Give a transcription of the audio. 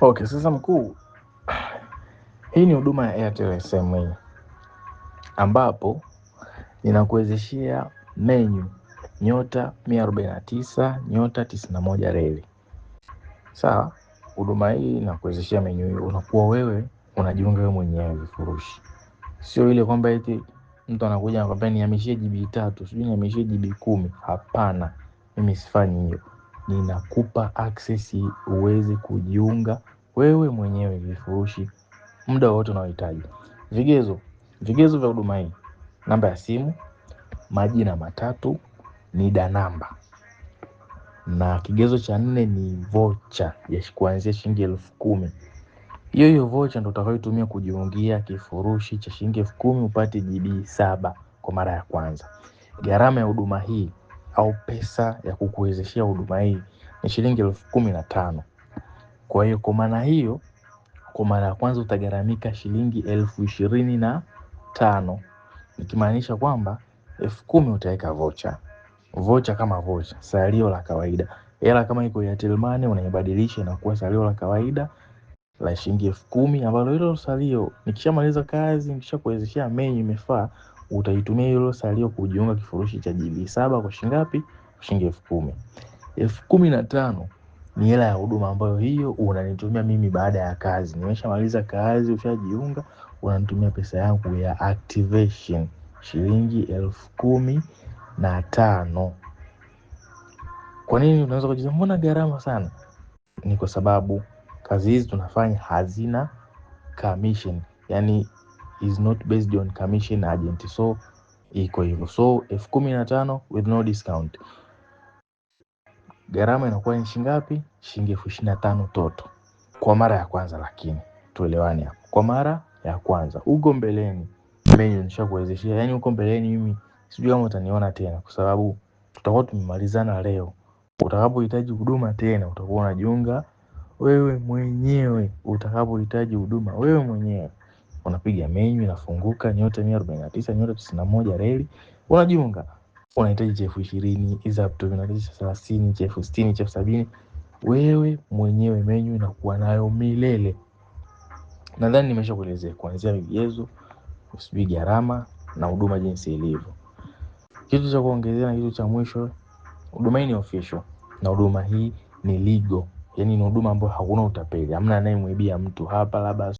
Okay, sasa mkuu, hii ni huduma ya Airtel SME ambapo ninakuwezeshea menu nyota 149 nyota 91 reli. Sawa, huduma hii inakuwezeshea menu hiyo, unakuwa wewe unajiunga wewe mwenyewe vifurushi, sio ile kwamba eti mtu anakuja anakwambia nihamishie GB 3 sijui nihamishie GB 10. Hapana, mimi sifanyi hiyo. Ninakupa access uweze kujiunga wewe mwenyewe vifurushi muda wowote unaohitaji. Vigezo vya huduma hii: namba ya simu, majina matatu, NIDA namba, na kigezo cha nne ni vocha ya kuanzia shilingi 10,000. Hiyo hiyo vocha ndo utakayoitumia kujiungia kifurushi cha shilingi 10,000 upate GB 7 kwa mara ya kwanza. Gharama ya huduma hii au pesa ya kukuwezeshea huduma hii ni shilingi 15,000. Kwa hiyo kwa maana hiyo, kwa mara ya kwanza utagharamika shilingi 25,000, nikimaanisha kwamba 10,000 utaweka vocha, vocha kama vocha, salio la kawaida. Hela kama iko Airtel Money unaibadilisha inakuwa salio la kawaida la shilingi 10,000, ambalo hilo salio nikishamaliza kazi, nikishakuwezeshea menu imefaa, utaitumia hilo salio kujiunga kifurushi cha GB 7 kwa shilingi ngapi? Kwa shilingi 10,000. 15,000 ni hela ya huduma ambayo hiyo unanitumia mimi baada ya kazi. Nimeshamaliza kazi, ushajiunga, unanitumia pesa yangu ya activation shilingi 15,000. Kwa nini unaweza kujiuliza mbona gharama sana? Ni kwa sababu kazi hizi tunafanya hazina commission, yani is not based on commission agent, so iko hivyo. So 15,000 with no discount, gharama inakuwa ni shilingi ngapi? Shilingi 25,000 toto kwa mara ya kwanza. Lakini tuelewane hapo, kwa mara ya kwanza. Huko mbeleni mimi nishakuwezeshea, yani huko mbeleni mimi sijui kama utaniona tena, kwa sababu tutakuwa tumemalizana leo. Utakapohitaji huduma tena utakuwa unajiunga wewe mwenyewe. Utakapohitaji huduma wewe mwenyewe unapiga menu, inafunguka nyota 149 nyota 91 reli, unajiunga. Unahitaji cha 20,000 is up to, unahitaji cha 30,000, cha 60,000, cha 70,000, wewe mwenyewe menu inakuwa nayo milele. Nadhani nimeshakuelezea kuanzia vigezo, sijui gharama na huduma jinsi ilivyo. Kitu cha kuongezea na kitu cha mwisho, huduma hii ni official na huduma hii ni legal, yani ni huduma ambayo hakuna utapeli, hamna anayemwibia mtu hapa labda.